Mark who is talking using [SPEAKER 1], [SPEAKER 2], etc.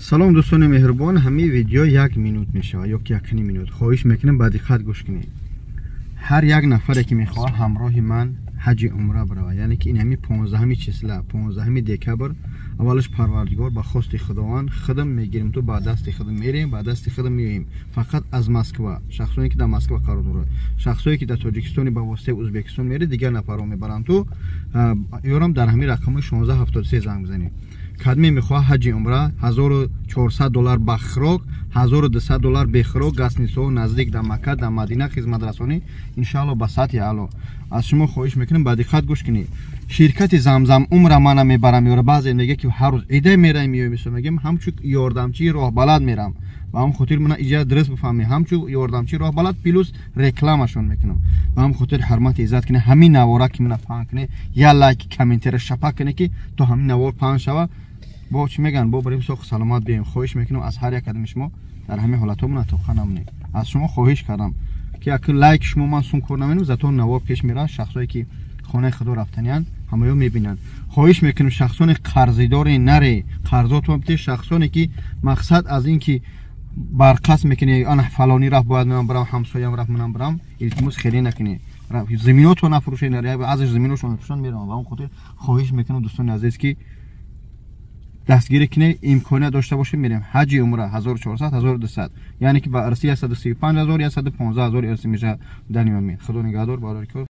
[SPEAKER 1] Салом, дӯстони меҳрубон. Ҳамин видео 1 минут мешавад ё ки 1,5 минут. Хоҳиш мекунем, ба диққат гӯш кунед. Ҳар як нафаре, ки мехоҳад ҳамроҳи ман ҳаҷи умра биравад, яъне ки ин ҳамин 15-ҳами числа, 15-ҳами декабр, аввалаш Парвардигор, ба хости Худованд, худам мегирем, ту ба дасти худам мерем, ба дасти худам меоем. Фақат аз Москва, шахсоне ки дар Москва қарор дорад. Шахсое ки дар Тоҷикистони, ба воситаи Ӯзбекистон меред, дигар нафарро мебаранд. Ту ёрам дар ҳамин рақамҳои 1673 занг бизанед. Кадме мехоҳад ҳаҷи умра, 1400 доллар ба хӯрок, 1200 доллар бехӯрок, гостиницаҳо наздик, дар Макка, дар Мадина хизматрасонӣ, иншаалло, ба сатҳи аъло. Аз шумо хоҳиш мекунем, ба диққат гӯш кунед. Ширкати Замзам умра мана мебарам ёра. Баъзе мега, ки ҳар рӯз ида мераем, меоем. Мегем, ҳамчун ёрдамчии роҳбалад мерам. Ба ҳам хотир мана иҷа дуруст бифаҳмед, ҳамчун ёрдамчии роҳбалад плюс рекламашон мекунам. Ба ҳам хотир ҳурмати иззат кунед, ҳамин навора ки мана паҳн кунед, я лайк, комментара шапак кунед, ки то ҳамин навор паҳн шава. Бо чӣ мегӯянд, бо барем, соҳ саломат бием. Хоҳиш мекунам аз ҳар як кадами шумо, дар ҳамин ҳолатҳо мана тоқа намонед. Аз шумо хоҳиш кардам, ки як лайк шумо, ман сум кор наменам, зато навор пеш меравад. Шахсое ки хонаи худо рафтаниянд, ҳамаё мебинанд. Хоҳиш мекунем, шахсони қарзидори наре, қарзотон бите. Шахсоне ки мақсад аз ин ки барқас мекунӣ, ана фалонӣ рафт, бояд манам барам, ҳамсоям рафт, манам барам, илтимос, хеле накунӣ. Заминотон нафурӯшед. Азш заминошон мефурӯшанд, мераванд. Ба он хотир хоҳиш мекунам, дӯстони азиз, ки дастгирӣ кунед. Имконият дошта бошед, мерем ҳаҷи умра, 1400, 1200, яъне ки ба арси 135 000, 115 000 арси мешавад. Дар нимамин, Худо нигаҳдор, барори кор.